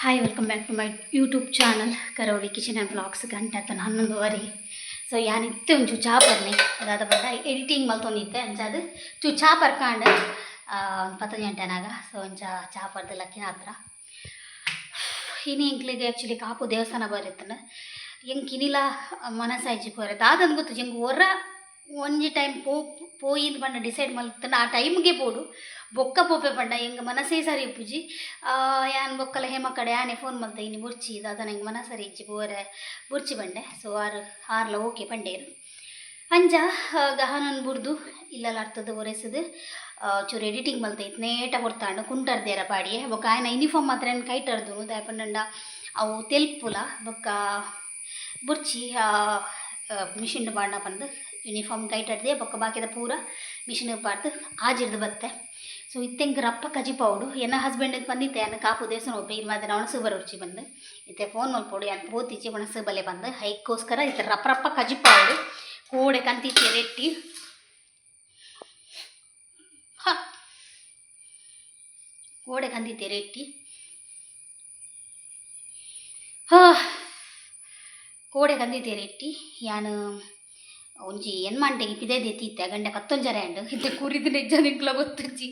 Hi, welcome back to my YouTube channel Karavali kitchen and vlogs. ಗಂಟೆ ಆತನ 11:30. ಸೊ ಯಾನ್ ಇತ್ತೆ ಒಂಚೂರು ಚಾ ಪರ್ನೆ. ಅದಾದ ಪಂಡ ಎಡಿಟಿಂಗ್ ಮಲ್ತೊಂದಿತ್ತೆ. ಅಂಚಾದ್ ಚೂರು ಚಾ ಪರ್ಕಾಂಡ್ ಒಂದು 10 ಗಂಟೆನಾಗ. ಸೊ ಅಂಚ ಚಾ ಪರ್ದು ಲಕ್ಕಿನ ಹತ್ರ. ಇನಿ ಎಂಕ್ಲೆಗ್ ಆ್ಯಕ್ಚುಲಿ ಕಾಪು ದೇವಸ್ಥಾನ ಬರಿತ್ತಂಡ. ಎಂಕ್ ಇನಿಲ ಮನಸ್ಸಾಯ್ಜಿ ಪೋರೆ. ದಾದಂದ್ ಗೊತ್ತುಜಿ. ಎಂಕ್ ಒರ ಒಂಜಿ ಟೈಮ್ ಪೋ ಪೋಯಿಂದ್ ಪಂಡ ಡಿಸೈಡ್ ಮಲ್ತಂಡ ಆ ಟೈಮ್ಗೆ ಪೋಡು. ಬೊಕ್ಕ ಪೋಪೆ ಪಂಡ ಎಂಕ್ ಮನಸ್ಸೇ ಸರಿ ಇಪ್ಪುಜಿ. ಯಾನ್ ಬೊಕ್ಕಲ ಹೇಮಕ್ಕಡ ಯಾನೆ ಫೋನ್ ಮಲ್ತೆ, ಇನಿ ಬೊರ್ಚಿ, ದಾದನ ಎಂಕ್ ಮನಸ್ಸು ಸರಿ ಇಜ್ಜಿ, ಪೋರೆ ಬೊರ್ಚಿ ಪಂಡೆ. ಸೊ ಆರು ಆರ್ಲ ಓಕೆ ಪಂಡೇರು. ಅಂಚ ಗಹನನ್ ಬುಡ್ದು ಇಲ್ಲಲ್ ಅರ್ತದ ಒರೆಸುದು ಚೂರು ಎಡಿಟಿಂಗ್ ಮಲ್ತೆ. ಇತ್ತೆ ನೇಟ ಕೊರ್ತಾಂಡು ಕುಂಟರ್ದೇರ ಪಾಡಿಯೆ. ಬೊಕ್ಕ ಆಯನ ಯೂನಿಫಾರ್ಮ್ ಮಾತ್ರ ಏನ್ ಕೈಟ್ ಅರ್ದುನು. ದಾಯೆ ಪಂಡಂಡ ಅವು ತೆಲ್ಪುಲ. ಬೊಕ್ಕ ಬೊರ್ಚಿ, ಮಿಷಿನ್ ಪಾಡ್ನ ಪಂದ್ ಯೂನಿಫಾರ್ಮ್ ಕೈಟ್ ಅರ್ದೆ. ಬೊಕ್ಕ ಬಾಕಿದ ಪೂರ ಮಿಷಿನ್ ಪಾಡ್ದು ಆಜಿಡ್ದು ಬತ್ತೆ. ಸೊ ಇತ್ತೆ ಎಂಕ್ ರಪ್ಪ ಕಜಿಪಾವೊಡು. ಎನ್ನ ಹಸ್ಬೆಂಡ್ ಪಂದಿತ್ತೆ, ಯಾನ್ ಕಾಪು ದೇವಸ್ಥಾನ ಪೋಪೆ, ಇರ್ ಮಧ್ಯಾಹ್ನ ಒಣಸು ಬರೊಡ್ಚಿ ಪಂದ್. ಇತ್ತೆ ಫೋನ್ ಮಲ್ಪೊಡು, ಯಾನ್ ಪೋತಿಜ್ಜಿ, ಒಣಸು ಬಲೆ ಪಂದ್. ಐಕ್ಕೋಸ್ಕರ ಇತ್ತೆ ರಪ್ಪ ರಪ್ಪ ಕಜಿಪಾವೊಡು. ಕೋಡೆ ಕಂತಿತ್ತೆ ರೆಟ್ಟಿ. ಹ ಕೋಡೆ ಕಂದಿತ್ತೆ ರೆಟ್ಟಿ. ಹಾ, ಕೋಡೆ ಕಂದಿತ್ತೆ ರೆಟ್ಟಿ. ಯಾನ್ ಒಂಜಿ ಎನ್ಮಂಟೆಗೆ ಪಿದೈ ದೆತ್ತಿತ್ತೆ. ಗಂಟೆ ಪತ್ತೊಂಜರೆ ಆಂಡ್. ಇತ್ತೆ ಕುರಿದು ನಿಜ ನಿಂಕ್ಲ ಗೊತ್ತುಜ್ಜಿ.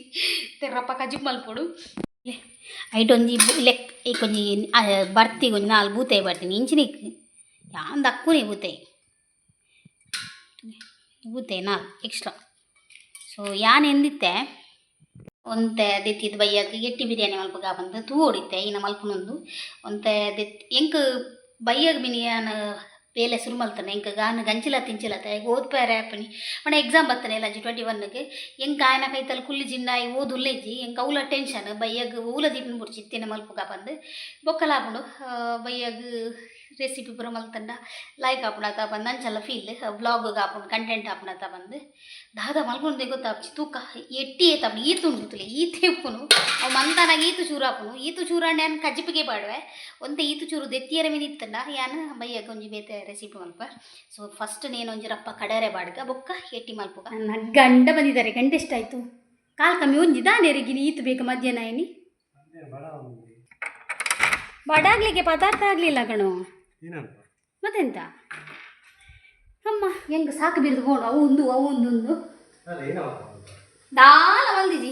ಇತ್ತೆ ರಪ್ಪ ಕಜಿಪು ಮಲ್ಪೊಡು. ಐಟ್ ಒಂಜಿ ಲೆಕ್ ಐಕೊಂಜಿ ಬರ್ತಿಗ್ ಒಂಜಿ ನಾಲ್ ಬೂತಾಯಿ ಬರ್ತೀನಿ ಇಂಚಿನಿಕ್. ಯಾನ್ ದಕ್ಕುನಿ ಬೂತಾಯಿ ಬೂತಾಯಿ ನಾಲ್ ಎಕ್ಸ್ಟ್ರಾ. ಸೊ ಯಾನ್ ಎಂದಿತ್ತೆ ಒಂತೆ ದೆತ್ತಿದ್ ಬಯ್ಯಗ್ ಎಟ್ಟಿ ಬಿರಿಯಾನಿ ಮಲ್ಪುಗ ಪಂದ್ ತೂವೊಡಿತ್ತೆ. ಇನ ಮಲ್ಪುನೊಂದು ಒಂತೆ ದೆತ್ತಿ ಎಂಕ್ ಬಯ್ಯಗ್ ಮಿನಿ ಯಾನ್ ಬೇಲೆ ಸುರು ಮಲ್ತನೆ. ಎಂಕ್ ಗಾನ ಗಂಚಿಲ ತಿಂಚಿಲತ್ತ ಓದ್ಪೇರೆ ಆಪುನಿ ಪಂಡ ಎಕ್ಸಾಮ್ ಬತ್ತನೆ ಎಲ್ಲಂಜಿ 21ಗ್. ಎಂಕ್ ಆಯನ ಕೈತಲ್ ಕುಲ್ಲಿ ಜಿಂಡ ಆಯ್ ಓದುಲ್ಲೆಜ್ಜಿ. ಎಂಕ್ ಅವ್ಲ ಟೆನ್ಷನ್. ಬಯ್ಯಗ್ ಓಲ ದೀಪಿನ ಬುಡ್ಚಿ, ಇತ್ತೆನೆ ಮಲ್ಪುಗ ಪಂದ್. ಬೊಕ್ಕಲ ಆಪುಂಡು. ಬಯ್ಯಗ್ ರೆಸಿಪಿ ಪೂರ ಮಲ್ತಂಡ ಲಾಯ್ಕ್ ಆಪುಂಡು ಪಂದ್ ಅಂಚಲ ಫೀಲ್. ವ್ಲಾಗ್ ಆಪುಂಡು, ಕಂಟೆಂಟ್ ಆಪುಂಡತ ಪಂದ್. ದಾದ ಮಲ್ಪುಂಡು ಗೊತ್ತಾಪುಜಿ. ತೂಕ ಎಟ್ಟಿ ಏತಾಪುಂಡು. ಈತು ಉಂಡು ತೂಲೆ, ಈತೆ ಉಪ್ಪುನು. ಅವು ಮಂದಾನಾಗ ಈತು ಚೂರು ಆಪುಂಡು. ಈತು ಚೂರು ಆಂಡ ಯಾನ್ ಕಜಿಪಿಗೆ ಪಾಡುವೆ. ಒಂತೆ ಈತು ಚೂರು ದೆತ್ತಿಯರ ಮಿನಿ ಇತ್ತಂಡ ಯಾನ್ ಬಯ್ಯಗ್ ಒಂಜಿ ಬೇತೆ ರೆಸಿಪಿ ಮಲ್ಪ. ಸೊ ಫಸ್ಟ್ ನೇನು ಒಂಜಿ ರಪ್ಪ ಕಡರೆ ಬಾಡ್ಗ, ಬೊಕ್ಕ ಎಟ್ಟಿ ಮಲ್ಪುಗ. ನನ್ನ ಗಂಡ ಬಂದಿದ್ದಾರೆ. ಗಂಟೆ ಎಷ್ಟಾಯ್ತು? ಕಾಲು ಕಮ್ಮಿ ಒಂಜಿ ದಾನೇರಿಗಿನಿ. ಈತು ಬೇಕು ಮಧ್ಯಾಹ್ನ ಏನಿ ಬಡಾಗ್ಲಿಕ್ಕೆ ಪದಾರ್ಥ ಆಗ್ಲಿಲ್ಲ ಕಣೋ. ಮತ್ತೆಂತ ಅಮ್ಮ, ಹೆಂಗ್ ಸಾಕು ಬಿರ್ದು ಹೋಣ. ಅವು ಒಂದು ಅವು ಒಂದು ದಾಲ ಮಲ್ದಿಜಿ.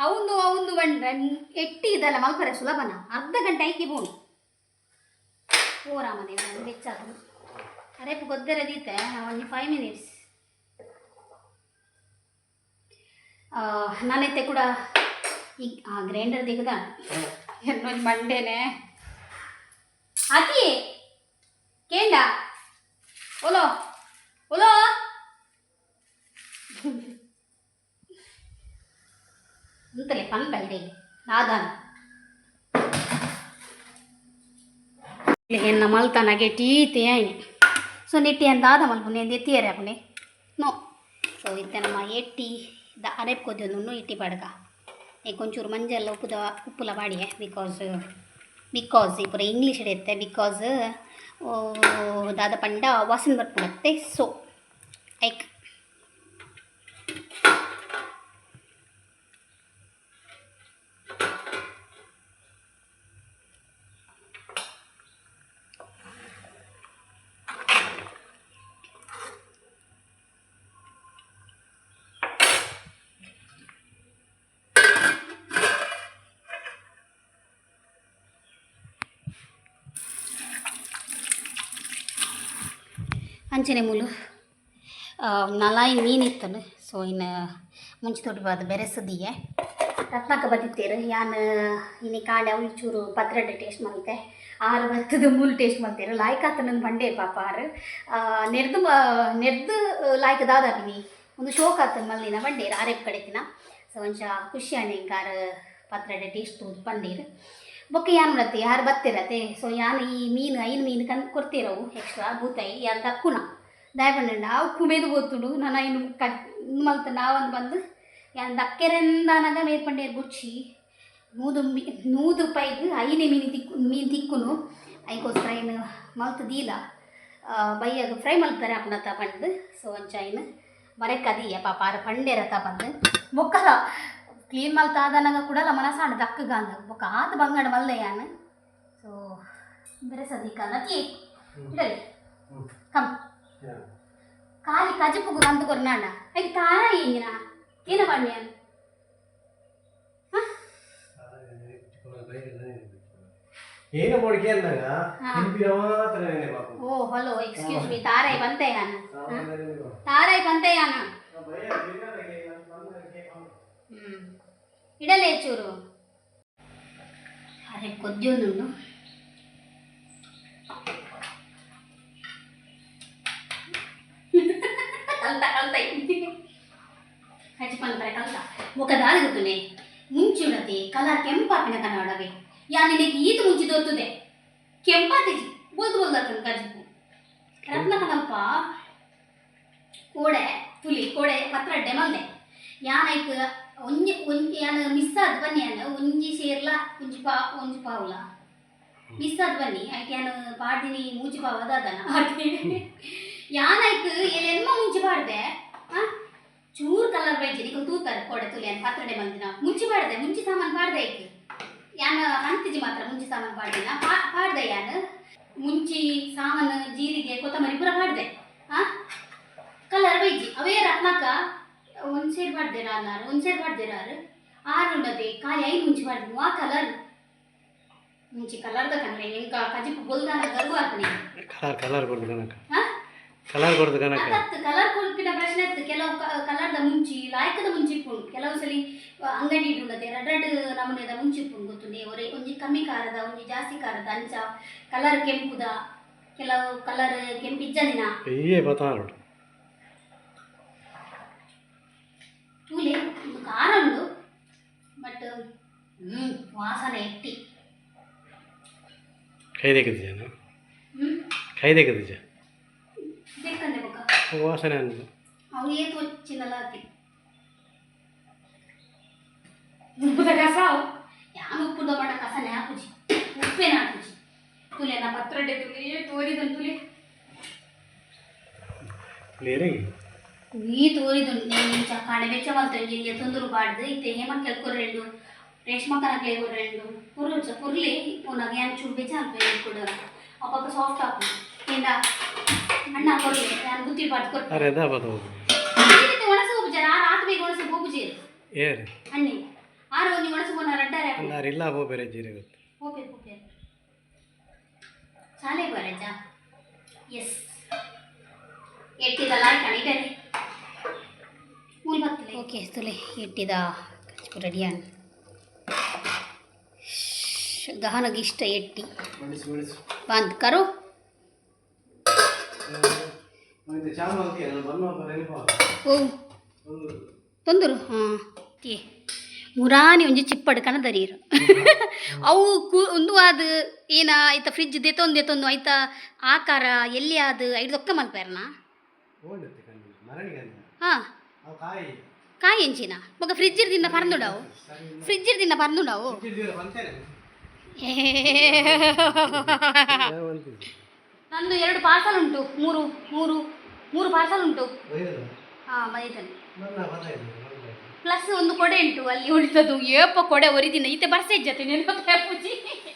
ಅವಂದು ಅವಂದು ಬಂಡ್ರೆ ಎಟ್ಟಿ ಇದಲ್ಲ ಮಲ್ಪರೆ ಸುಲಭನ? ಅರ್ಧ ಗಂಟೆ ಐಕಿ ಬೋಣು. ಓ ರಾಮದೇವ, ಬೆಚ್ಚಾತು. ಅರೇಪು ಗೊದ್ದರ ದೀತೆ ಒಂಜಿ 5 ಮಿನಿಟ್ಸ್. ನಾನೈತೆ ಕೂಡ ಈಗ ಆ ಗ್ರೈಂಡರ್ ದಿಗದ എന്നೊಂದು ಮಂಡೇನೆ ಅತಿ ಕೇಂಡ. ಓಲೋ ಓಲೋ ಅಂತಲೇ ಪನ್ಪ ಇದೆ ನಾದಾನ ಎನ್ನ ಮಲ್ತನಗೆ ಟೀತೆ ಆಯ್ನೆ. ಸೊ ನೆಟ್ಟಿ ಅಂತ ಆದ ಮಲ್ಪುನೆ ಎತ್ತಿಯರೆ ಅಪುನೆ ನೋ. ಸೊ ಇತ್ತೆ ನಮ್ಮ ಎಟ್ಟಿ the ಅರೆಪ್ ಕೊದ್ದೊಂದು ಇಟ್ಟಿ ಪಾಡ್ಕ. ಒಂಚೂರು ಮಂಜಲ್ಲ ಉಪ್ಪುದ ಉಪ್ಪುಲ ಪಾಡಿಯೆ. Because because ಈ ಪೂರ ಇಂಗ್ಲೀಷ್ ಇತ್ತೆ. Because ದಾದ ಪಂಡ ವಾಸನೆ ಬರ್ಪುಂಡತ್ತೆ. ಸೊ ಐಕ್ ಅಂಚನೆ ಮೂಲು ನಲಾಯಿ ಮೀನು ಇತ್ತನು. ಸೊ ಇನ್ನು ಮುಂಚೆ ತೊಟ್ಟು ಬಾದು ಬೆರೆಸದಿಯೆ. ರತ್ನಾಕ ಬತ್ತಿತ್ತೇರು. ಯಾನ್ ಇನಿ ಕಾಂಡೆ ಅವ್ಲು ಚೂರು ಪತ್ರೊಡೆ ಟೇಸ್ಟ್ ಮಲ್ತೆ. ಆರು ಬತ್ತದ ಮೂಲು ಟೇಸ್ಟ್ ಮಲ್ತೇರು. ಲಾಯ್ಕ್ ಆತನಂದು ಬಂಡೆ ಪಾಪ ಆರು. ನೆರ್ದು ನೆರ್ದು ಲಾಯ್ಕ್ ದಾದಾಪಿನಿ ಒಂದು ಶೋಕ್ ಆತನ ಮಲ್ಲಿನ ಬಂಡೇರು ಆರೇಪ್ ಕಡೆತಿನ. ಸೊ ಒಂಚ ಖುಷಿ ಆಂಡ್ ಎಂಕ್ ಆರು ಪತ್ರೊಡೆ ಟೇಸ್ಟ್ ತೂದು ಪಂಡೇರು. ಬೊಕ್ಕ ಯಾನ್ ಮಾಡತ್ತೆ, ಯಾರು ಬತ್ತಿರತ್ತೆ. ಸೊ ಯಾನ್ ಈ ಮೀನು ಐನು ಮೀನು ಕನ್ ಕೊಡ್ತೀರವು ಎಕ್ಸ್ಟ್ರಾ ಬೂತಾಯಿ. ಯಾನ್ ದಕ್ಕುನ. ದಾಯೆ ಪಂಡ ಅವು ಕುಮೇದು ಗೊತ್ತುಂಡು. ನಾನು ಇನ್ನು ಕಟ್ ಮಲ್ತ ನಾವೊಂದು ಬಂದು ಯಾನ್ ದಕ್ಕೆರೆಂದಾನಗ ಮೇರ್ ಪಂಡೇರು ಬುಡ್ಚಿ. 100 ರೂಪಾಯಿಗೆ ಐನೇ ಮೀನು ತಿಕ್ಕು ಮೀನು ತಿಕ್ಕುನು. ಐಕೋಸ್ಕರ ಇನ್ನು ಮಲ್ತ್ ದೀಲ. ಬಯ್ಯಗ್ ಫ್ರೈ ಮಲ್ಪೆರೆ ಆಪುಂಡತ್ತ ಪಂಡ್ದು. ಸೊ ಅಂಚ ಇನ್ನು ಮರೆಕ್ ಅದಿಯ ಪಾಪ ಆರು ಪಂಡೇರತ್ತ ಪಂದ್. ಬೊಕ್ಕಲ ಕ್ಲೀನ್ ಮಲ್ತಾದನಗ ಕೂಡಲ ಮನಸಾಂಡ ದಕ್ಕಗಾಂದ ಬೊಕ ಆತ್ ಬಂಗಡ ಮಲ್ದೆ ಯಾನ್. ಸೊ ಬೇರೆ ಸದಿಕಲ್ಲ ತಿ ಇಡಲಿ ಕಮ್ ಖಾಲಿ ಕಜಿಪುಗು ಕಂತು ಕೊರ್ನಾಂಡ ಐಕ್ ತಾರ ಇಂಗಿನ ಏನ ಬಣ್ಣ. ಏನು ಮೊಡಿಕೆ ಅಂದಾಗ ತಿನ್ಪಿನ ಮಾತ್ರ ನೆನೆ ಬಾಪು. ಓ ಹಲೋ, ಎಕ್ಸ್ಕ್ಯೂಸ್ ಮೀ, ತಾರೈ ಬಂತೆ ಯಾನ, ತಾರೈ ಬಂತೆ ಯಾನ. ಇಡಲೇ ಚೂರು. ಅರೆ ಕೊದ್ದಿಯೊಂದುಂಡು. ಕಲ್ತ ಕಲ್ತ ಹಚ್ಚಿ ಪನ್ಪರೆ ಕಲ್ತ. ఒక ದಾದಿಗುತ್ತುನೆ ಮುಂಚಿ ಉಡತಿ ಕಲರ್ ಕೆಂಪಾಪಿನ ಕನ್ನಡವೇ ಯಾ ನಿನಗೆ ಈತ ಮುಂಚಿ ದೊತ್ತುದೆ ಕೆಂಪಾತಿಜಿ ಬೊಲ್ದು ಬೊಲ್ದಾತನ ಕಜಿಪು ರತ್ನ ಕನಲ್ಪ ಕೋಡೆ ತುಲಿ ಕೋಡೆ ಪತ್ರ ಡೆಮಲ್ದೆ ಯಾನೈಕ್ ಒಂಜಿ ಒಂಜಿ ಯಾನ್ ಮಿಸ್ ಆದ್ ಬನ್ನಿ. ಯಾನ್ ಒಂಜಿ ಸೇರ್ಲ ಒಂಜಿ ಪಾ ಒಂಜಿ ಪಾವುಲ ಮಿಸ್ ಆದ್ ಬನ್ನಿ. ಐಕ್ ಯಾನ್ ಪಾಡ್ದಿನಿ ಮೂಜಿ ಪಾವು ಅದಾದನ. ಯಾನೈಕ್ ಎಲ್ಲಿ ಮುಂಚಿ ಪಾಡ್ದೆ. ಆ ಚೂರು ಕಲರ್ ಬೈಜಿ ನಿಕಲ್ ತೂತಾರೆ. ಕೋಡೆ ತುಲಿ ಯಾನ್ ಪತ್ರಡೆ ಬಂದಿನ ಮುಂಚಿ ಪಾಡ್ದೆ, ಮುಂಚಿ ಸಾಮಾನು ಪಾಡ್ದೆ. ಐಕ್ ಯಾನ್ ಅಂತಿಜಿ ಮಾತ್ರ ಮುಂಚಿ ಸಾಮಾನು ಪಾಡ್ದಿನ ಪಾಡ್ದೆ. ಯಾನ್ ಮುಂಚಿ ಸಾಮಾನು ಜೀರಿಗೆ ಕೊತ್ತಂಬರಿ ಪೂರ ಪಾಡ್ದೆ. ಆ ಕಲರ್ ಬೈಜಿ. ಅವೇ ರತ್ನಕ್ಕ ಒಂದ್ ಸೇರ್ ಪಾಡ್ದಿರ ಅನ್ನಾರು, ಒಂದ್ ಸೇರ್ ಪಾಡ್ದಿರಾರು ಆರು ಉಂಡದೆ ಖಾಲಿ ಐದು ಮುಂಚಿ ಪಾಡ್ದು. ಆ ಕಲರ್ ಮುಂಚಿ ಕಲರ್ದ ಕಣ್ರೆ ಎಂಕ ಕಜಿಪು ಬೊಲ್ದಾನ ಗರ್ವ ಆತ್ನೆ. ಕಲರ್ ಕಲರ್ ಕೊಡ್ದು ಕನಕ. ಹಾ. ಕಲರ್ ಕೊಡ್ದು ಕನಕ. ಅತ್ತತ್ತು ಕಲರ್ ಕೊಡ್ಪಿನ ಪ್ರಶ್ನೆ ಇತ್ತು. ಕೆಲವು ಕಲರ್ದ ಮುಂಚಿ ಲಾಯ್ಕದ ಮುಂಚಿ ಇಪ್ಪುಂಡು. ಕೆಲವು ಸಲಿ ಅಂಗಡಿ ಉಂಡತೆ ರಡ್ ರಡ್ ನಮೂನೆದ ಮುಂಚಿ ಇಪ್ಪುಂಡು ಗೊತ್ತುಂಡೆ. ಒರೆ ಒಂಜಿ ಕಮ್ಮಿ ಖಾರದ, ಒಂಜಿ ಜಾಸ್ತಿ ಖಾರದ, ಅಂಚ ಕಲರ್ ಕೆಂಪುದ, ಕೆಲವು ಕಲರ್ ಕೆಂಪು ಇಜ್ಜಂದಿನ. ಅಯ್ಯೇ ಬತ್ತಾರು. ತೂಲೆ ಒಂದು ಖಾರ ಉಂಡು, ಬಟ್ ವಾಸನೆ ಎಟ್ಟಿ. ಕೈ ದೇಕದಿಜಾನ? ಕೈ ದೇಕದಿಜ? ದೆಕ್ಕಂದೆ ಬೊಕ್ಕ. ವಾಸನೆ ಅಂದು. ಅವು ಏತು వచ్చిಂದಲ್ಲ ಅತಿ ಉಪ್ಪುದ ಕಸ. ಯಾನ್ ಉಪ್ಪುದ ಬಣ್ಣ ಕಸನೆ ಹಾಕುಜಿ, ಉಪ್ಪೇನ ಹಾಕುಜಿ. ತುಲೆ ನಾ ಪತ್ರೊಡೆ ತುಲೆ ತೋರಿದನ್ ತುಲೆ. ಲೇರೆ. ಈ ತೋರಿದು నేను ಇಂಚ ಕಾಣೆ ಬೆಚ್ಚ ಮಲ್ತೊಂಜಿ ಇಂಜ ತೊಂದರು ಬಾಡ್ದು ಇತ್ತೆ ಹೇಮಕ್ಕೆಲ್ ಕೊರ್ರೆಂಡು, ರೇಷ್ಮಕ್ಕನಕ್ಲೆ ಕೊರ್ರೆಂಡು ಕುರ್ರುಚ ಕುರ್ಲಿ ಇಪ್ಪುನಾಗ ಯಾನ್ ಚೂರು ಬೆಚ್ಚ ಅಲ್ಪ ಕೂಡ ಅಪಗ ಸಾಫ್ಟ್ ಆಪು ಕೇಂಡ. ಅಣ್ಣ ಕೊರ್ಲಿ, ಯಾನ್ ಬುತ್ತಿ ಬಾಡ್ದು ಕೊರ್ಪೆ. ಅರೆ ದಾ ಬತ್ತ. ಈ ರೀತಿ ಒಣಸು ಹೋಗುಜಾರ ಆರು ಆತು ಬೇಗ ಒಣಸು ಹೋಗುಜೇರು. ಏರ್. ಅಣ್ಣಿ ಆರು ಒಂಜಿ ಒಣಸು ಪೋನ ರಡ್ಡಾರೆ. ಅಂದಾರು ಇಲ್ಲ ಬೇರೆ ಜೀರೆ ಗೊತ್ತು. ಹೋಗ್ಬೇಕು ಹೋಗ್ಬೇಕು ಶಾಲೆ ಬರಜ್ಜ. ಎಸ್ ಎಟ್ಟಿದ ಲಾಯ್ಕಣ ಇಡಲಿ ಮೂಲ ಬರ್ತದೆ. ಓಕೆ ತುಲೆ ಎಟ್ಟಿದ ರೆಡಿಯಾನ್ ಗಹನಗೆ ಇಷ್ಟ ಎಟ್ಟಿ. ಬಡಿಸು ಬಡಿಸು. ಬಂದ್ ಕರು. ಚಾ ಮಾಡ್ತೀಯ ಬಂದು. ಓ ತೊಂದರು ಹಾಂ ತಿ ಮುರಾನಿ ಒಂಜಿ ಚಿಪ್ಪಡು ಕಣದರೀರು ಅವು ಕು ಒಂದು ಅದು ಏನ ಐತ ಫ್ರಿಜ್ ದೆತೊಂದು ದೆತೊಂದು ಐತ ಆಕಾರ ಎಲ್ಲಿ ಅದು ಐದು ಮಲ್ಪೇರ್ನಾ. ಓಡುತ್ತೆ ಕಣ್ಣು ಮರಣಿಗೆ. ಹಾಂ. ಅವು ಕಾಯಿ. ಕಾಯಿ ಎಂಚಿನ ಬೊಕ ಫ್ರಿಜ್ ತಿನ್ನ ಪರಂದುಡವು, ಫ್ರಿಜ್ ತಿನ್ನ ಪರಂದುಡವು. ಬಂತೇನೆ. ನಂದು ಎರಡು ಪಾರ್ಸಲ್ ಉಂಟು, ಮೂರು ಮೂರು ಮೂರು ಪಾರ್ಸಲ್ ಉಂಟು. ಹಾಂ ಬೈತಾನೆ. ಪ್ಲಸ್ ಒಂದು ಕೊಡೆ ಉಂಟು ಅಲ್ಲಿ ಉಳಿತದ್ದು. ಏಪ ಕೊಡೆ ಒರಿದಿನ ಈತೆ ಬರ್ಸೆ ಜೊತೆ ನೆನಪು ಪೂಜಿ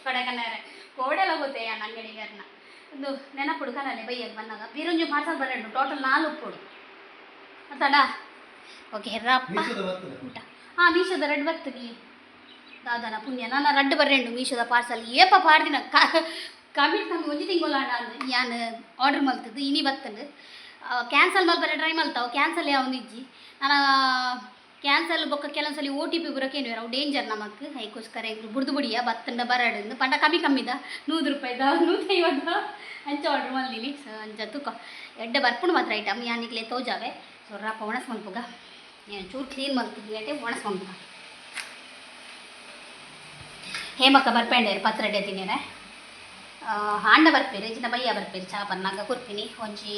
ಕೊಡೆ ಕಣ್ಣಾರೆ ಕೋಡೆಲ್ಲ ಗೊತ್ತೇ ಅಂಗಡಿಗಾರನ ಒಂದು ನೆನಪುಡು ಕನಲೆ ಬೈಯಕ್ಕೆ ಬಂದಾಗ ಬೇರೊಂಜು ಪಾರ್ಸಲ್ ಬರಂಡು. ಟೋಟಲ್ ನಾಲ್ಕು ಪುಡು ಅತ್ತಡ. ಓಕೆ ರಪ್ಪ ಊಟ. ಹಾಂ ಮೀಶೋದ ರಡ್ಡು ಬರ್ತದೆ ದಾದನ ಪುಣ್ಯ. ನಾನು ರಡ್ಡು ಬರ್ರೆಂಡು ಮೀಶೋದ ಪಾರ್ಸಲ್ ಏಪ ಪಾಡ್ದಿನ ಕಮ್ಮಿ ಕಮ್ಮಿ ಒಂಜಿ ತಿಂಗೊಲಾಂಡ ಯಾನ್ ಆರ್ಡರ್ ಮಲ್ತದ್ದು ಇನಿ ಬತ್ತಂಡು. ಕ್ಯಾನ್ಸಲ್ ಮಲ್ಪರೆ ಟ್ರೈ ಮಲ್ತಾವು, ಕ್ಯಾನ್ಸಲ್ ಯಾವೊಂದು ಇಜ್ಜಿ. ನಾನು ಕ್ಯಾನ್ಸಲ್ ಬೊಕ್ಕ ಕೆಲವೊಂದ್ಸಲಿ ಓಟಿಪಿ ಬರೋಕೇನು ಅವು ಡೇಂಜರ್ ನಮಕ್. ಐಕೋಸ್ಕರ ಎಂಕ್ಲು ಬುಡ್ದು ಬುಡಿಯ ಬತ್ತಂಡ ಬರಡು ಪಂಡ ಕಮ್ಮಿ ಕಮ್ಮಿದ 100 ರೂಪಾಯಿದ 150 ಅಂಚ ಆರ್ಡರ್ ಮಲ್ದಿನಿ. ಸೊ ಅಂಚ ತೂಕ ಎಡ್ಡೆ ಬರ್ಪುಂಡು ಮಾತ್ರ ಐಟಮ್ ಯಾನಿಕ್ಲೆ ತೋಜಾವೆ. ಸೊ ರಾಪ ಒಣಸ್ ಮಲ್ಪುಗ. ಏನು ಚೂರು ಕ್ಲೀನ್ ಮಲ್ತಿದ್ವಿ ಅಟೆ ಒಣಸ್ ಮಲ್ಪುಗ. ಹೇಮಕ್ಕ ಬರ್ಪೇಂಡೇರು ಪತ್ರೊಡೆ ತಿನ್ನಿರೆ ಹಾಂಡ ಬರ್ಪೇರು ಇಜ್ಜಿಂಡ ಬಯ್ಯ ಬರ್ಪೇರು. ಚಾ ಪನ್ನಾಗ ಕೊರ್ಪಿನಿ. ಒಂಜಿ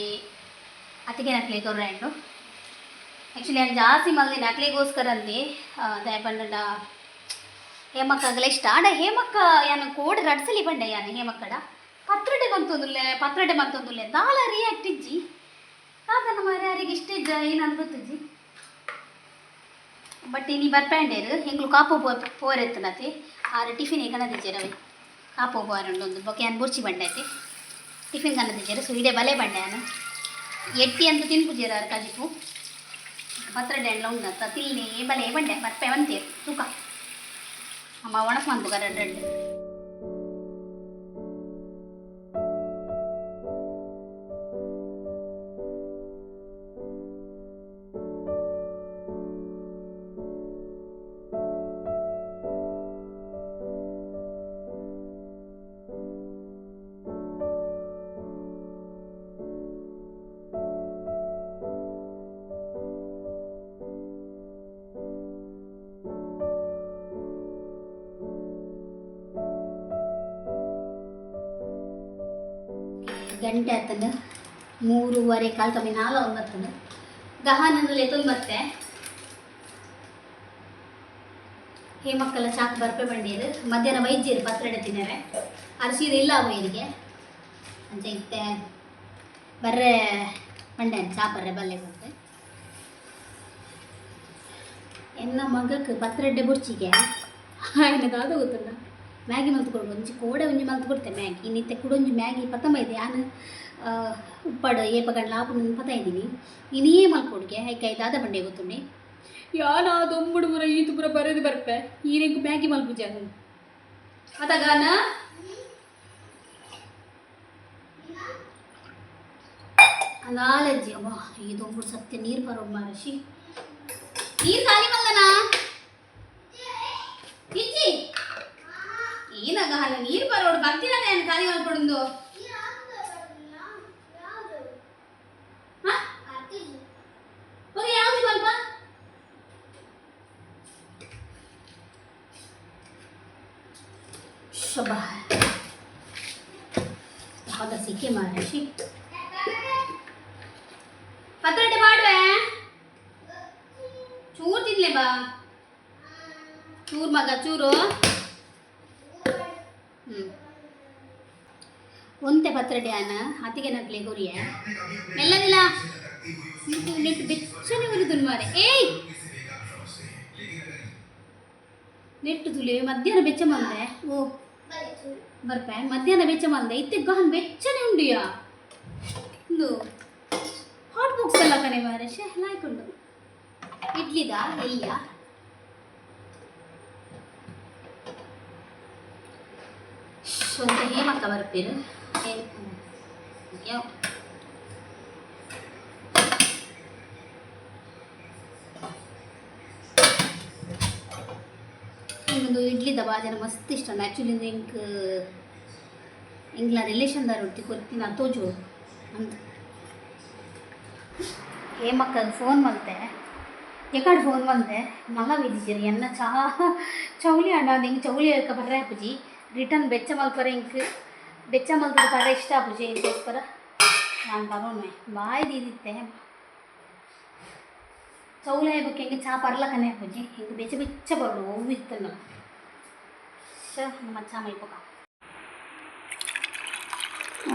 ಅತ್ತಿಗೆ ನಕ್ಲೆ ಕೊರ್ರೆಂಡು. ಆ್ಯಕ್ಚುಲಿ ನಾನು ಜಾಸ್ತಿ ಮಲ್ದಿನ ಅಕ್ಲೆಗೋಸ್ಕರ ಅಂದೆ ದಾಯೆ ಪಂಡ ಹೇಮಕ್ಕಗಲ ಇಷ್ಟ. ಆಂಡ ಹೇಮಕ್ಕ ಯಾನ್ ಕೋಡ್ ರಡ್ಸಲಿ ಪಂಡೆ ಯಾನ್ ಹೇಮಕ್ಕಡ ಪತ್ರೊಡೆ ಮಂತೊಂದುಲ್ಲೆ ಪತ್ರೊಡೆ ಮಂತೊಂದುಲ್ಲೆ ದಾಲ ರಿಯಾಕ್ಟ್ ಇಜ್ಜಿ. ದಾದನ ಮಾರ್ರೆ ಯಾರಿಗೆ ಇಷ್ಟ ಇಜ್ಜ ಏನಂತ ಗೊತ್ತಿಜ್ಜಿ. ಬಟ್ ಇನಿ ಬರ್ಪಂಡೇರು ಎಂಗ್ಲು ಕಾಪು ಪೋರೆತ್ತನತಿ ಆರು ಟಿಫಿನ್ ಕಣದಿಜ್ಜೆರ್ ಅವೆ ಕಾಪು ಪೋರುಂಡು ಒಂದು ಬೊಕ ಯಾನ್ ಬುರ್ಚಿ ಬಂಡೈತಿ ಟಿಫಿನ್ ಕಣದಿಜ್ಜೆರ್. ಸೊ ಇಡೆ ಬಲೆ ಬಂಡೆ ಯಾನು ಎಟ್ಟಿ ಅಂತ ತಿನ್ಪುಜೆರ್ ಆರು ಕಜಿಪು ಪತ್ರೊಡೆ ಅಂಡ್ಲ ಉಂಡತ್ತ ತಿನ್ನೇ ಬಲೆ ಬಂಡೆ ಬರ್ಪೆ ಬಂತೇರು ತೂಕ ಅಮ್ಮ ಒಣಸ್ ಮನ್ಪುಗ ರಡ್ಡ್ ರಡ್ಡ್. ಗಂಟೆ ಆತಂದು 3:30 ಕಾಲು ಕಮ್ಮಿ ನಾಲ್ಕು ಒಂಬತ್ತಂದು ಗಹನದಲ್ಲಿ ಎತ್ತೊಂದು ಬತ್ತೆ. ಹೇಮಕ್ಕಲ್ಲ ಚಾಕ್ ಬರ್ಪೆ ಬಂಡೀರು ಮಧ್ಯಾಹ್ನ ವೈದ್ಯರು ಪತ್ರೊಡೆ ತಿನ್ನರೆ ಅರಸೀರು ಇಲ್ಲ ಅವ ಇರಿಗೆ ಅಂಚ ಇತ್ತೆ ಬರ್ರೆ ಬಂಡೆ ಚಾ ಬರ್ರೆ ಬಲ್ಲೆ ಬಂತೆ. ಎನ್ನ ಮಗಕ್ಕೆ ಪತ್ರೊಡೆ ಬುರ್ಚಿಗೆ ఆయన ದಾದ ಗೊತ್ತುಂಡ ಮ್ಯಾಗಿ ಮಲ್ತು ಕೊಡ್ಬೋದು. ಒಂಜಿ ಕೋಡೆ ಒಂಜಿ ಮಲ್ತು ಕೊಡ್ತೆ ಮ್ಯಾಗಿ. ಇನ್ನಿತ್ತೆ ಕುಡೊಂಜಿ ಮ್ಯಾಗಿ ಪತ್ತಂಬ ಇದೆ ಯಾನು ಉಪ್ಪಾಡು ಏಪ ಗಂಡ್ಲ ಆಪುಂಡು ಪತ್ತ ಇದ್ದೀನಿ ಇನಿಯೇ ಮಲ್ಪೊಡ್ಗೆ ಐಕೆ ದಾದ ಬಂಡೆ ಗೊತ್ತುಂಡೆ ಯಾನ ದೊಂಬುಡು ಪೂರ ಈತು ಪೂರ ಬರೆದು ಬರ್ಪೆ ಈರೆಂಕು ಮ್ಯಾಗಿ ಮಲ್ಪುಜ ಅತಗಾನ ಅದಾಲಜ್ಜಿ. ಅವ್ವ, ಈ ದೊಂಬುಡು ಸತ್ಯ ನೀರು ಬರೋಡು ಮಾರಶಿ. ನೀರು ಖಾಲಿ ಮಲ್ದನಾ ಇಜ್ಜಿ ಏನಾಗ ಅಲ್ಲ ನೀರು ಬರೋಡು ಬರ್ತೀರ ನಾನು ಖಾಲಿ ಮಲ್ಪೊಡುಂದು. ಹಾ ಓಕೆ, ಯಾವ್ದು ಮಲ್ಪ ಶಬಾ ಯಾವ್ದ ಸಿಕ್ಕಿ ಮಾರಶಿ. ಪತ್ರೊಡೆ ಮಾಡುವೆ ಚೂರು ತಿನ್ಲೆ ಬಾ ಚೂರು ಮಗ ಚೂರು. ಹ್ಞೂ ಒಂತೆ ಪತ್ರೊಡೆ ಅನ್ನ ಅತಿಗೆ ನಕ್ಲೆ ಗುರಿಯ ಮೆಲ್ಲದಿಲ್ಲ ನೆಟ್ಟು ಬೆಚ್ಚನೆ ಉರಿದುನ್ ಮಾರೆ. ಏಯ್, ನೆಟ್ಟು ತುಲಿ ಮಧ್ಯಾಹ್ನ ಬೆಚ್ಚ ಮಂದೆ. ಓ ಬರ್ಪೆ ಮಧ್ಯಾಹ್ನ ಬೆಚ್ಚ ಮಂದೆ ಇತ್ತೆ ಗಹನ್ ಬೆಚ್ಚನೆ ಉಂಡಿಯಾ. ಒಂದು ಹಾಟ್ ಬಾಕ್ಸ್ ಎಲ್ಲ ಕಣೆ ಮಾರೆ. ಶೇ ಲಾಯ್ಕೊಂಡು ಇಡ್ಲಿದ ಎಲ್ಲಿಯ ಒಂತೆ ಹೇಮಕ್ಕ ಬರ್ಪೇರು. ಯಾವ ಒಂದು ಇಡ್ಲಿದ ಬಾಜನ ಮಸ್ತ್ ಇಷ್ಟ. ಆ್ಯಕ್ಚುಲಿ ಎಂಕ್ ಎಂಕ್ಲ ರಿಲೇಷನ್ದಾರ ಒರ್ತಿ ಕೊರ್ತಿನ ತೋಜು ಅಂತ. ಹೇಮಕ್ಕಗೆ ಫೋನ್ ಮಲ್ತೆ, ಎಕಡೆ ಫೋನ್ ಮಲ್ತೆ ಮಲ್ಲ ಬಿದ್ದಿಜರು ಎನ್ನ ಚಾ ಚೌಲಿ ಅಣ್ಣ ಎಂಕ್ ಚೌಲಿ ಹೇಳ್ಕ ಬರ್ರೆ ಆಪುಜಿ. ರಿಟರ್ನ್ ಬೆಚ್ಚ ಮಲ್ಪರೆ ಎಂಕ್ ಬೆಚ್ಚ ಮಲ್ತದ ಪರ್ರೆ ಇಷ್ಟ ಆಪುಜಿ. ಎಂಕೋಸ್ಕರ ನಾನು ಬರೋಣ ಬಾಯ್ ದೀದಿತ್ತೆ. ಚೌಲೆ ಬೊಕ್ಕ ಎಂಕ್ ಚಾ ಪರ್ಲಕನೆ ಆಪುಜಿ. ಎಂಕ್ ಬೆಚ್ಚ ಬೆಚ್ಚ ಬರೋಡು ಒವ್ವು ಇತ್ತಲ್ಲ. ಶ ನಮ್ಮ ಚಾ ಮಲ್ಪಕ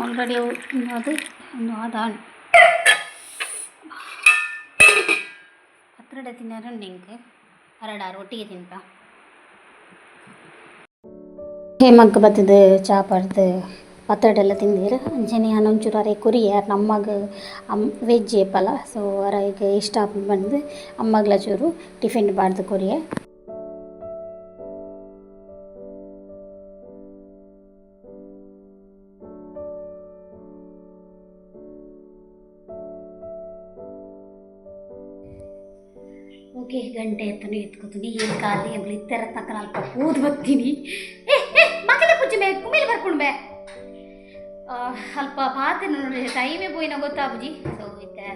ಆಲ್ರೆಡಿ ಅದು ಒಂದು ಅದಾಣ್ ಪತ್ರೊಡೆ ತಿನ್ನರುಂಡು ಎಂಕ್ ಅರಡಾರು ಒಟ್ಟಿಗೆ ತಿನ್ಪ. ಹೇಮಕ್ ಬತ್ತದು ಚಾ ಪರ್ದು ಪತ್ರೊಡೆ ಎಲ್ಲ ತಿಂದೀರು. ಅಂಚನೆ ಯಾನ್ ಒಂಚೂರು ಅರೆ ಕೊರಿಯೆ ನಮ್ಮಗ್ ಅಮ್ ವೆಜ್ ಏಪಲ. ಸೊ ಅರೆಗ್ ಇಷ್ಟ ಆಪುಂಡು ಪಂದ್ ಅಮ್ಮಗ್ಲ ಚೂರು ಟಿಫಿನ್ ಪಾಡ್ದು ಕೊರಿಯೆ. ಓಕೆ, ಗಂಟೆ ಎತ್ತನು ಎತ್ಕೋತೀನಿ ಏನು ಖಾಲಿ ಎಂಬ್ಲು ಇತ್ತೆರ ತನಕ ಅಲ್ಪ ಪೂದು ಬತ್ತೀನಿ. ಏ ಏ ಮಕ್ಕಳ ಪೂಜೆ ಮೇ ಕುಮೇಲೆ ಬರ್ಕೊಂಡು ಬೇ ಅಲ್ಪ ಪಾತೆ ನೋಡಿ ಟೈಮೇ ಪೋಯಿನ ಗೊತ್ತಾಪುಜಿ. ಸೊ ಇತ್ತೆ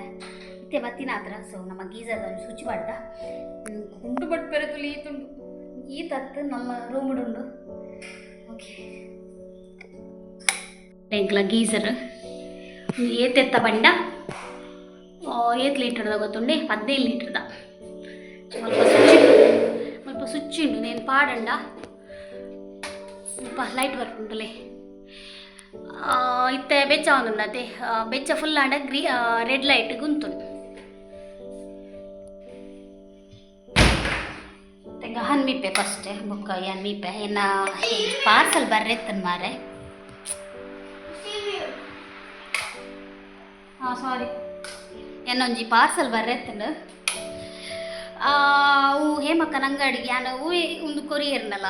ಇತ್ತೆ ಬತ್ತಿನ ಹತ್ರ. ಸೊ ನಮ್ಮ ಗೀಸರ್ ಸ್ವಿಚ್ ಪಾಡ್ದ ಗುಂಡು ಬಟ್ ತುಲಿ ಈತುಂಡು ಈ ತತ್ತು ನಮ್ಮ ರೂಮ್ ಉಂಡು. ಓಕೆ, ಎಂಕ್ಲ ಗೀಸರ್ ಏತೆತ್ತ ಬಂಡ ಏತ್ ಲೀಟರ್ದ ಗೊತ್ತುಂಡೆ? 15 ಲೀಟರ್ದ. ಸ್ವಲ್ಪ ಸ್ವಿಚ್ ಸ್ವಲ್ಪ ಸ್ವಿಚ್ ಉಂಡು ನೇನು ಪಾಡಂಡ ಸ್ವಲ್ಪ ಲೈಟ್ ಬರ್ಪುಂಡುಲೆ. ಇತ್ತೆ ಬೆಚ್ಚ ಒಂದುಂಡು ಅತೆ ಬೆಚ್ಚ ಫುಲ್ ಆಂಡ ರೆಡ್ ಲೈಟ್ ಗುಂತುಂಡು. ಗಹನ್ ಮೀಪೆ ಫಸ್ಟ್ ಬೊಕ್ಕ ಯಾನ್ ಮೀಪೆ ಎನ್ನ ಪಾರ್ಸಲ್ ಬರ್ರೆತ್ತನ್ ಮಾರೆ. ಹಾಂ, ಸಾರಿ, ಎನ್ನೊಂಜಿ ಪಾರ್ಸಲ್ ಬರ್ರೆತ್ತಂಡು. ಅವು ಹೇಮಕ್ಕನ ಅಂಗಡಿಗೆ ಯಾನ್ ಹೂವೆ ಒಂದು ಕೊರಿಯರ್ನಲ್ಲ,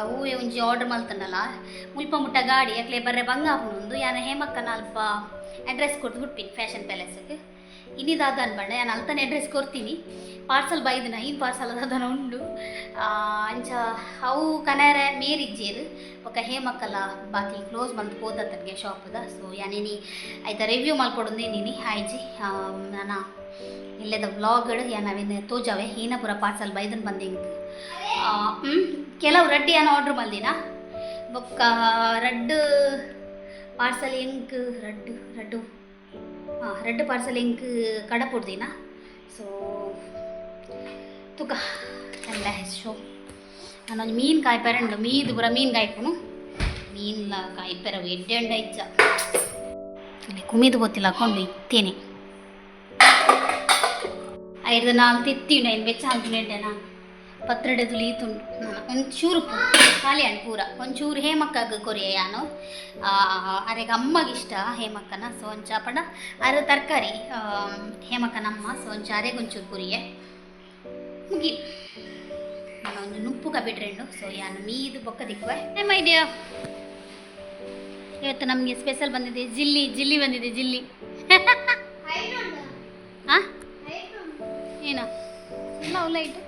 ಹೂವೆ ಒಂಜಿ ಆರ್ಡರ್ ಮಲ್ತನಲ್ಲ, ಮುಲ್ಪ ಮುಟ್ಟ ಗಾಡಿ ಅಕ್ಲೆ ಬರ್ರೆ ಬಂಗ ಆಪುಂಡು. ಯಾನ್ ಹೇಮಕ್ಕನ ಅಲ್ಪ ಅಡ್ರೆಸ್ ಕೊಡ್ದು ಬಿಟ್ಪಿನಿ ಫ್ಯಾಷನ್ ಪ್ಯಾಲೇಸ್ಗೆ. ಇನ್ನಿದಾದ ಅನ್ಬಂಡ ಯಾನ್ ಅಲ್ತನೆ ಅಡ್ರೆಸ್ ಕೊರ್ತೀನಿ. ಪಾರ್ಸಲ್ ಬೈದಿನ ಐನ್ ಪಾರ್ಸಲ್ ದಾದನ ಉಂಡು. ಅಂಚ ಅವು ಕನರೆ ಮೇರಿಜ್ಜೇರು ಬೊಕ್ಕ ಹೇಮಕ್ಕಲ ಬಾಕಿ ಕ್ಲೋಸ್ ಮಲ್ತ್ ಪೋದತ್ತನ್ಗೆ ಶಾಪ್ದ. ಸೊ ಯಾನೇನಿ ಐತ ರಿವ್ಯೂ ಮಲ್ಪೊಡೊಂದು ಇನ್ನಿನಿ ಆಯ್ಜಿ. ನಾನ ಇಲ್ಲೆದ ವ್ಲಾಗ್ ಯಾನ್ ಅವೇನು ತೋಜಾವೆ ಹೀನ ಪೂರ ಪಾರ್ಸಲ್ ಬೈದನ್ ಬಂದೆ ಇಂಕ್. ಕೆಲವು ರಡ್ಡಿ ಯಾನ್ ಆರ್ಡ್ರ್ ಮಲ್ದಿನ. ಬೊಕ್ಕ ರಡ್ಡ್ ಪಾರ್ಸಲ್ ಎಂಕ್ ರಡ್ಡ್ ರಡ್ಡು, ಹಾಂ, ರಡ್ಡ್ ಪಾರ್ಸಲ್ ಎಂಕ್ ಕಡಪುಡ್ದಿನ. ಸೊ ತುಕ ಎಲ್ಲ ಶೋ ನಾನೊಂದು ಮೀನು ಕಾಯ್ಪೆರೆ ಉಂಡು. ಮೀದು ಪೂರ ಮೀನು ಕಾಯ್ಪುನು, ಮೀನ್ಲ ಕಾಯ್ಪೆರ ಎಡ್ಡೆ ಉಂಡ ಇಜ್ಜ ಇಲ್ಲಿ ಕುಮಿದು ಗೊತ್ತಿಲ್ಲ, ಹಾಕೊಂಡು ಇತ್ತೇನೆ. ಐದು ನಾಲ್ಕು ತಿತ್ತಿ ಉಂಡು, ಐನು ಬೆಚ್ಚ ಹಾಲ್ತು ಎಡ್ಡೆ. ನಾನು ಪತ್ರೊಡೆ ತುಳಿ ತುಂಡು. ನಾನು ಒಂಚೂರು ಖಾಲಿ ಅಂಡ್ ಪೂರ ಒಂಚೂರು ಹೇಮಕ್ಕಗ್ ಕೊರಿಯ ಯಾನು. ಅರೆಗ್ ಅಮ್ಮಗೆ ಇಷ್ಟ ಹೇಮಕ್ಕನ. ಸೊ ಒಂಚ ಪಂಡ ಅರೆ ತರಕಾರಿ ಹೇಮಕ್ಕನ ಅಮ್ಮ. ಸೊ ಒಂಚ ಅರೆಗ್ ಒಂಚೂರು ಕೊರಿಯೆ, ಮುಗಿ. ನಾನು ಒಂದು ನುಪ್ಪು ಕಬಿಟ್ರೆಂಡು. ಸೊ ಯಾನು ಮೀದು ಬೊಕ್ಕ ದಿಕ್ಕುವೆ. ಮೈ ಡಿಯರ್, ಇವತ್ತು ನಮಗೆ ಸ್ಪೆಷಲ್ ಬಂದಿದೆ ಜಿಲ್ಲಿ. ಜಿಲ್ಲಿ ಬಂದಿದೆ ಜಿಲ್ಲಿ. ಹಾಂ, ಏನು ಇಲ್ಲ ಲೈಟ್.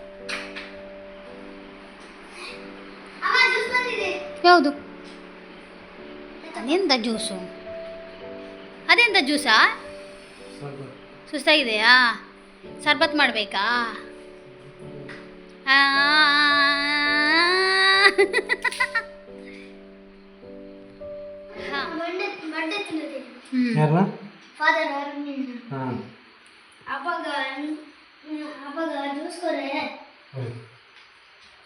ಯಾವುದು? ಅದೆಂತ ಜ್ಯೂಸು? ಅದೆಂತ ಜ್ಯೂಸಾ? ಸುಸ್ತಾಗಿದೆಯಾ? ಸರ್ಬತ್ ಮಾಡಬೇಕಾ? ಹಾಂ. ಯಾರನ್ನ? ಫಾದರ್. ಹಾಂ. ಅವಾಗ ಅವಾಗ ಜ್ಯೂಸ್ ಕೊರೆ.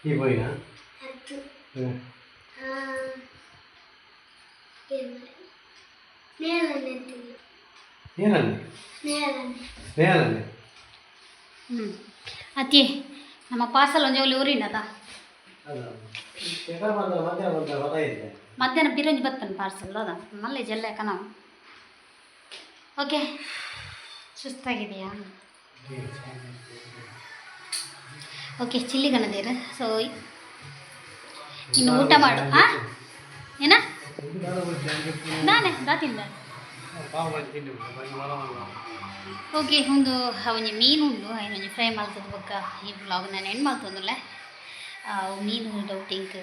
ಈ ಬೋಯಿನ? ಹತ್ತು. ಹ್ಞೂ. ಸ್ನೇಹಲನ್ನೇ ಅಂತೀವಿ. ಏನಲ್ಲಿ? ಸ್ನೇಹಲನ್ನೇ. ಸ್ನೇಹಲನ್ನೇ. ಹ್ಞೂ ಅತ್ತಿ, ನಮ್ಮ ಪಾರ್ಸಲ್ ಒಂಜಿ ಒಲಿ ಊರಿಂಡದ. ಅಲ್ಲ, ಬಂದ ಮಧ್ಯಾಹ್ನ ಬಂದ ಗೊತ್ತಾಗಿದೆ. ಮಧ್ಯಾಹ್ನ ಬಿರಂಜಿ ಬತ್ತನ ಪಾರ್ಸಲ್ ಅದ ಮಲ್ಲೆ ಜಲ್ಲೆ ಕಣವು. ಓಕೆ, ಸುಸ್ತಾಗಿದೆಯಾ? ಓಕೆ, ಚಿಲ್ಲಿ ಕಣದೇರು. ಸೊ ಇನ್ನು ಊಟ ಮಾಡು. ಹಾಂ, ಏನ? ನಾನೇ ದಾತಿಂದ. ಓಕೆ, ಒಂದು ಒಂಜಿ ಮೀನು ಉಂಡು, ಐನೊಂಜಿ ಫ್ರೈ ಮಲ್ತದ ಬೊಕ್ಕ ಈ ವ್ಲಾಗ್ ನಾನು ಎಂಡ್ ಮಲ್ತೊಂದುಲ್ಲೆ. ಮೀನು ಡೌಟ್ ಇಂಕ್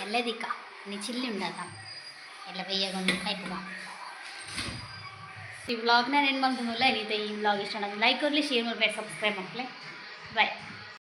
ಎಲ್ಲದಿಕ್ಕ ನೀ ಚಿಲ್ಲಿ ಉಂಡಾತ ಎಲ್ಲ ಬೈಯಾಗ ಒಂದು ಕಾಯ್ಪುಗ. ಈ ವ್ಲಾಗ್ ನಾನು ಎಂಡ್ ಮಲ್ತೊಂದುಲ್ಲೆ. ಈ ವ್ಲಾಗ್ ಇಷ್ಟ ಲೈಕ್ ಕೊರಲಿ, ಶೇರ್ ಮಾಡಬೇಕು, ಸಬ್ಸ್ಕ್ರೈಬ್ ಮಾಡ್ಲೆ. ಬಾಯ್.